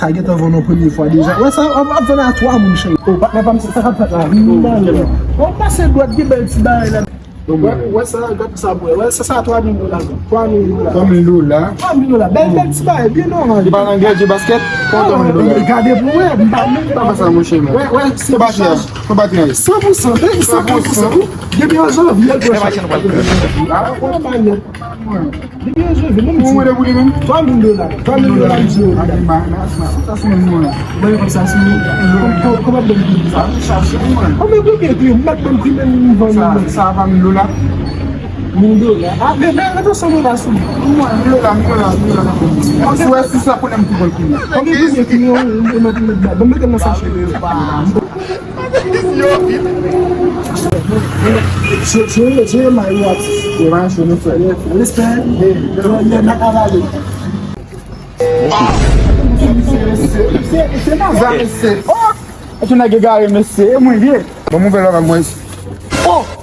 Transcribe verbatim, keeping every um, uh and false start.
Sa gentan vann yon premye fwa deja. Wè sa, w ap vann a twa moun, cheri. O, patnè pa m, se sa k ap fèt la. Vin nan lè. Bon, pase dwèt, gen bèl ti bagay la. Wè, wè sa, gad sa, bwè. Wè sa, sa twa mil dola. Twa mil dola. Twa mil dola. Twa mil dola. Bèl, bèl ti bagay, byen nòmal. Li pa nan gèl, jwe basket. Twa mil dola. Gade pou wè, m pa menm pa. Sa pa sa, monchè, men. Wè, wè, se batri a. Fon batri a. San pou san, san pou san. Depi an janvye, l pran chak. Depi an janvye, menm ti. Mwen mande pou li menm. Twa mil dola. Twa mil dola, m di yo. Sa se menm mwen. Mwen, kòm sa, si mwen. Kòman, kòman, kòman, sa, chache mwen. Kòman, kòman, kòman, m pa t konn ki menm nivo sa, sa pa mil dola. Mil dola. A, men, men, mete san dola sou mwen. Mil dola, mil dola, mil dola. Si wè, si sa konnen m tou konn ki mwen. Kòman, kòman, kòman, mwen, mwen, mwen, mwen, mwen, mwen, mwen, mwen, mwen, mwen, Joe, Joe, Joe, my what? Yo, man, Joe, nou fè. Respè. Yo, yo, n a kavale. Se, se, se nan zam, mesye. Oh! E tou nèg egare, mesye. E mwen ye. Bon, mwen fè lòk ak mwen. Oh!